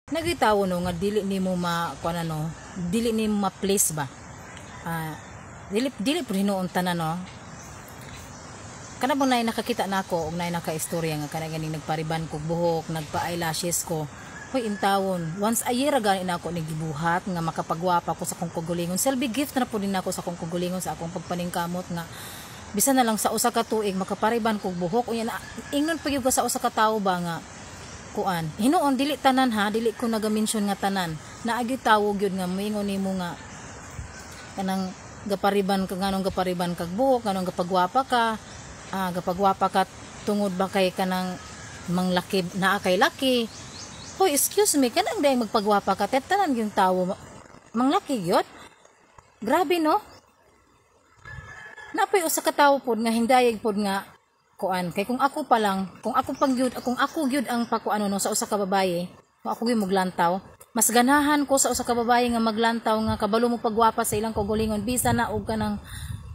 Nagitawo no nga dili nimo ma kuan ano, dili nimo ma-please ba. Ah, dili dili pud hinuon tanan no. Kana bang nay nakakita nako og nay nakaistorya nga kana ganing nagpariban kog buhok, nagpa-eyelashes ko. Hoy intawon, once a year ra gani nako ni gibuhat nga makapagwapa ko sa akong kaugalingon. Self gift na pud din nako sa akong kaugalingon sa akong pagpaningkamot nga bisan na lang sa usa ka tuig makapariban kog buhok. Unya na ingnon pa gyud ko sa usa ka tawo ba nga kuan. Hinuon dili tanan ha, dili ko naga-mention nga tanan. Naa gyud tawo gyud nga moingon nimo nga kanang gapariban ka, nganong gapariban kag buhok, nganong gapagwapa ka, gapagwapa ka tungod ba kay kanang manglaki naa kay laki. Hoy, excuse me, kanang dayang magpagwapa ka, tanan yung tawo manglaki gyud. Grabe no. Napay usa ka tawo pod nga hindayag pod nga kuan kay kung ako pa lang, kung ako pang gyud, kung ako gyud ang pakuano no sa usa ka babaye, kung ako gyud moglantaw, mas ganahan ko sa usa ka babaye nga maglantaw nga kabalo mo pagwapa sa ilang kaugalingon bisan na og kanang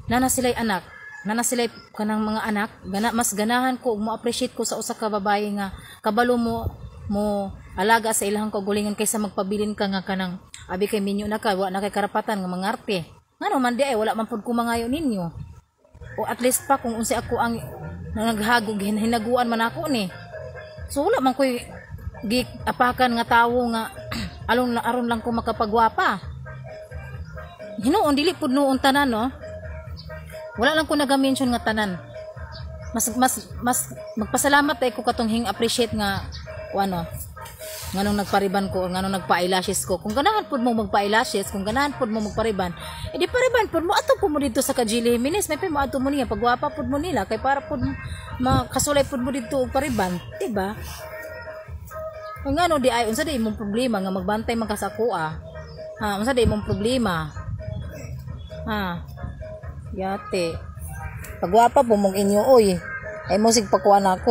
nana sila'y anak, nana sila'y kanang mga anak. Mas ganahan ko ug mo appreciate ko sa usa ka babaye nga kabalo mo mo alaga sa ilang kaugalingon kaysa magpabilin ka nga kanang abi kay minyo na ka, wa na kay karapatan nga mangarte. Ngano man di ay wala man pud ko mangayo ninyo? O at least pa kung unsay ako ang naghagog, hinaguan man ako ni. So wala man ko'y apakan nga tawo nga alon aron lang ko makapagwapa. Hinuon dili pud noon tanan no. Wala lang ko naga-mention nga tanan. Mas mas magpasalamat ay ko katong hing appreciate nga o ano, nganong nagpariban ko, nganong nagpa-eyelashes ko. Kung ganahan pud mo magpa-eyelashes, kung ganahan pud mo magpariban, edi pariban pud mo, ato pud mo dito sa Kajili Jimenez, may mo ato mo niya, pagwapa pud mo nila, kay para pud makasulay pud mo dito og pariban, di ba? Kung ngano di ay, unsa di imong problema nga magbantay man ka sa akoa? Ha, unsa di imong problema? Ha? Yate. Pagwapa po mong inyo oy. Ay mo sig pakuha na ako.